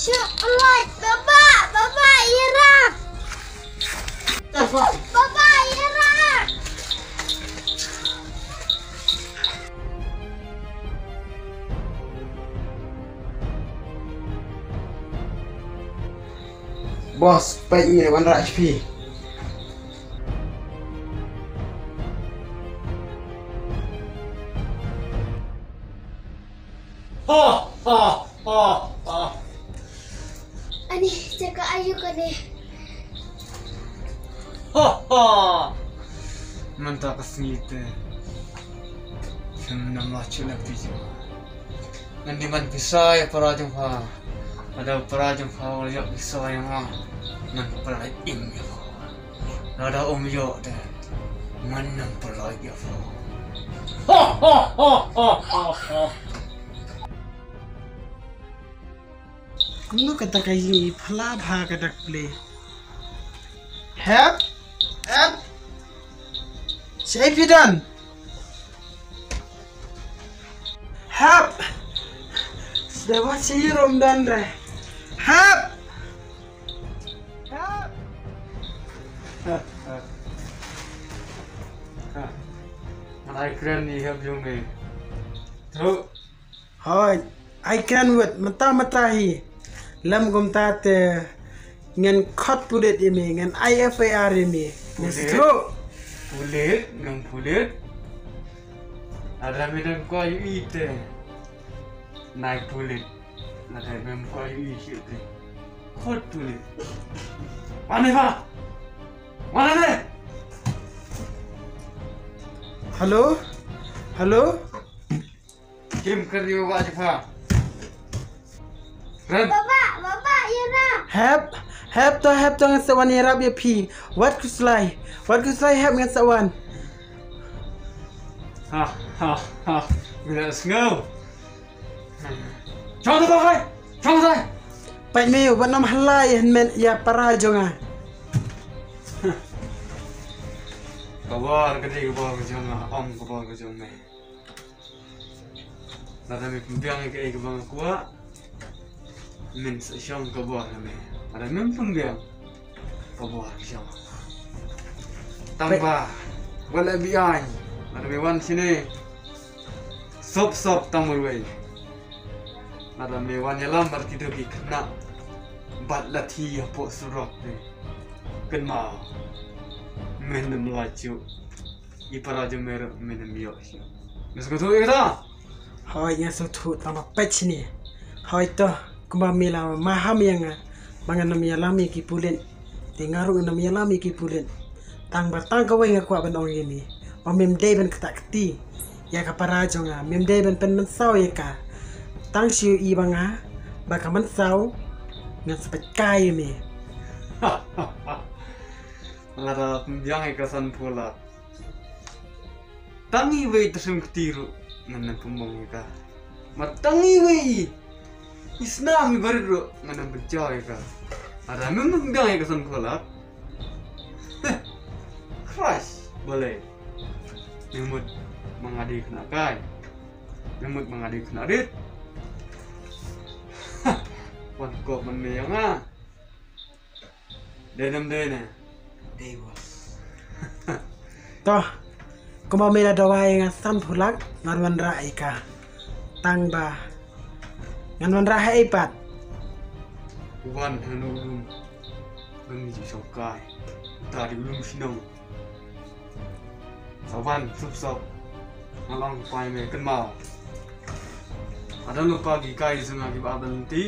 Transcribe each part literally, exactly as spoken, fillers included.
Shu pynlait, Baba, Baba, ïarap. Baba, ïarap. Boss, peit ne wanrah phi. Ha ha ha ha. Ani, jaka aïu kane? Ha ha. Mynta ka sngi te phim nym lah shuh na phi. Ngan demand pisa ïa para jong pha. Lada para jong pha ïoh pisa ïa nga, ngan pynlait im ïa pha. Lada um ïoh te, ngan nym pynlait ïa pha. Ha ha ha ha ha ha. Kumno kata ka ïing i phylla bha kata ka pule. Hep, hep. Shaei phi don? Hep. Sdang ba shaei ruh ym don re. Hep. Hep. Ngan ai kren ïa i hep jong me. Truk. Hooid, ai kren wut, mynta mynta hi. Lym kumta te ngan khot pulit ïa me, ngan ai F I R ïa me. Me sngewthuh? Pulit, ngam pulit. Lada me dang kwah ïohi te, nai pulit. Lada mem kwah ïohi shuh te, khot pulit. Wan ne pha. Wan ne. Hello? Hello? Kim kyrïa wa jong pha. Ren. Baba, Baba, ïarap. Hep, hep to, hep to, ngan sa wan ïarap ïa phi. Wat khuslai. Wat khuslai, hep, ngan sa wan. Ha ha ha. Ngi la sngew. Shong to, Baba. Shong to. Peit me, wat nym halai hynmen ïa para jong nga. Ka bor ka dei ka bor ka jong nga, ym ka bor ka jong me. Lada me pynbiang ïa kaei kaba nga kwah, men sa shong ka bor na me. Lada mem pynbiang, ka bor ka shong. Tang ba, wat la biang, lada me wan shane, sop sop tang marwei. Lada me wan ïalam bad kito ki khynnah, bad lathi hapoh surok te, kynmaw, men nym lah shuh. I para jong me ruh men nym ïoh shuh. Me sngewthuh ïa kata? Hooid, nga sngewthuh, tang ba peit shane. Hooid to, kumba me la maham ïa nga ba ngan nym ïalam ïa ki pulit. Te nga ruh ngan nym ïalam ïa ki pulit. Tang ba tang kawei nga kwah ban ong ïa me, ba mem dei ban ktah kti ïa ka para jong nga, mem dei ban pynmynsaw ïa ka. Tang shu ïohi ba nga, ba ka mynsaw, ngan sa peit kai ïa me. Lada pynbiang ïa ka sanphew lak, tang iwei i tyrsim kti ruh ngan nym pynbiang ïa ka. Ma tang iwei i snam i barit ruh ngan nym pynchaw ïa ka. Lada mem pynbiang ïa ka sanphew lak. Heh. Crush. Balei? Me mut ma nga dei khynnah kai? Me mut ma nga dei khynnah rit? Wan kop man me ïa nga. Dei ne ym dei ne? Dei, boss. To, kumba me la dawa ïa nga sanphew lak, ngan wanrah ïa ka. Tang ba ngan wanrah haei pat? Wan hano u lum, ngan ïa shongkai. Uta dei u lum shnong. Sa wan sop sop. Nga la ong pat ïa me, kynmaw. Lada ym lypa ki kai jong nga kiba ap ban lynti,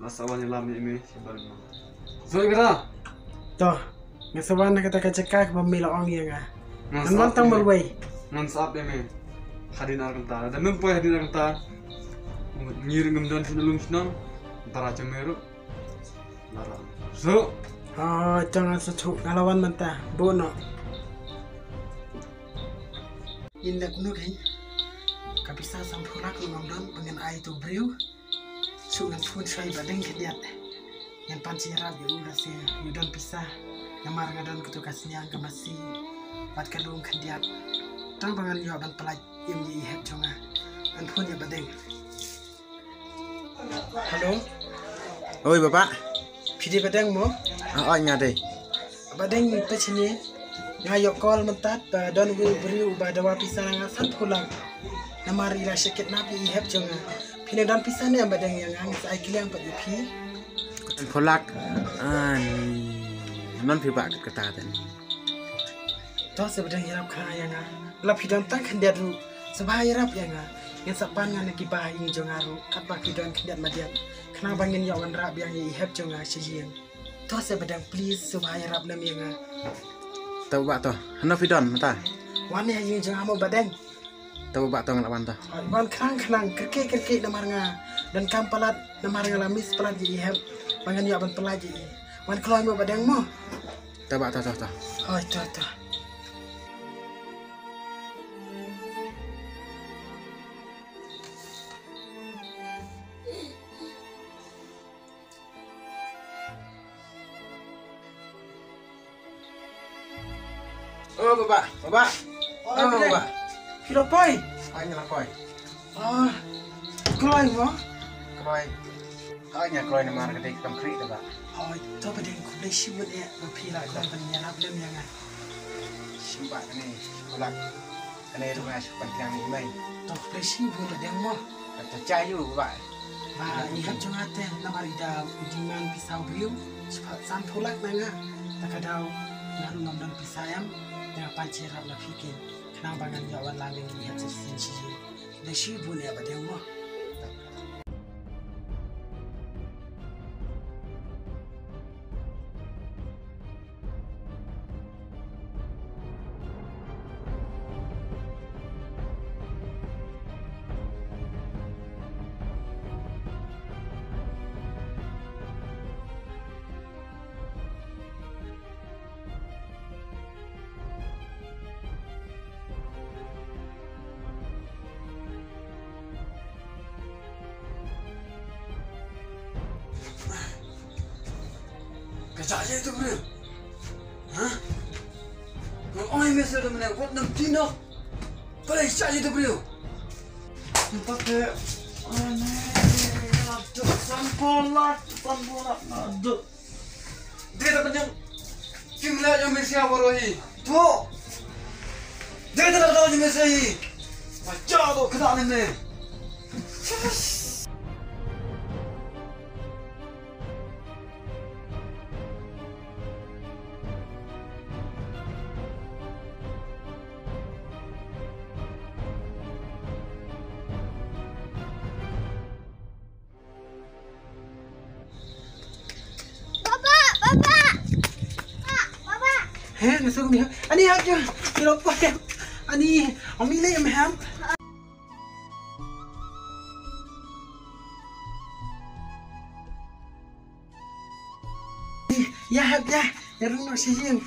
la sa wan ïalam ïa me shabar ma. Sngewthuh ïa kata? To, nga sa wan na kata ka jaka kaba me la ong ïa nga. Ngan wan tang marwei. Ngan sa ap ïa me hadien ar kynta. Lada mem poi hadien ar kynta, ngi ruh ngim don shuh na lum shnong. Para jong me ruh. Nara. Sngewthuh. Ah, jong nga sngewthuh, nga la wan mynta. Bun noh. Ïa leh kumno kein? Ka pisa sanphew lak ruh ngam don ba ngan ai ïa uto u briew. Shu ngan phone shuwa ïa Bah Deng khyndiat. Ngan pan sha ïarap ïa u lehse u don pisa. Namar nga don kato ka sniang ka masi bad ka lum khyndiat. Tang ba ngan ïoh ban pynlait im ïa i hep jong nga. Ngan phone ïa Bah Deng. Hello. Oi, Baba. Phi dei Badeng mo? Ah, oi, nga dei. Badeng, peit shane. Nga ïoh call mynta ba don uwei u briew uba dawa pisa na nga sanphew lak. Namar i la shah kidnap ïa i hep jong nga. Phi nang don pisa ne em Badeng ïa nga, nga sa ai kylliang pat ïa phi. Sanphew lak. Ah, non phi ba kata ten. To sa Badeng ïarap khnang ïa nga. Lada phi don tang khyndiat ruh, sngewbha ïarap ïa nga. Ngin sa pan nga na ki ba ha ïing jong nga ruh, katba ki don khyndiat madiat. Khnang ba ngin ïoh wanrah biang ïa i hep jong nga sha ïing. To sa Badeng, please, sngewbha ïarap lem ïa nga. To Baba to. Hano phi don mynta? Wan ha ïing jong nga mo Badeng. To Baba to, ngan wan to. Wan khnang khnang, kyrkieh kyrkieh namar nga donkam palat, namar nga la miss palat ïa i hep. Ba ngan ïoh ban pynlait ïa i. Wan kloi mo Badeng mo. To Baba to to to. Oi to to. Oh, Baba, Baba. Oh, Baba. Phi la poi? Ai, nga la poi. Oh, kloi mo? Kloi. Ai, nga kloi namar ka dei ka kam khri da ba. Oh, to Badeng, khublei shibun eh ba phi la kloi ban ïarap lem ïa nga. Shim ba kane, Baba. Kane ruh nga shu pynbiang ïa i mei. To khublei shibun Badeng mo. Kata jai ïa u Baba. Ba i hep jong nga te namar i da u demand pisa u briew. Shiphew sanphew lak na nga. Ta ka daw nga ruh ngam don pisa em. Te nga pan sha ïarap na phi ken. Khnang ba ngan ïoh wan lang ïa i hep shisien shisien. Khublei shibun ïa Badeng mo. Ka jia ïa uto u briew. Ha? Nga ong ïa me shuh da mynne, wat nym ti noh. Balei jia ïa uto u briew? Nampak ke. Oh, ne. Aduh, sanphew lak, sanphew lak. Aduh. Dei da pynjung. Kim la jong me sia waroh hi. Tu. Dei da pynjung me sia hi. Bacha tu kena ni me. Baba, baba. Baba, baba. He, nasa ko miha. Ani hap jo. Kilo po he. Ani, ami le em hap. Ya hap ya. Ya rung no sijin.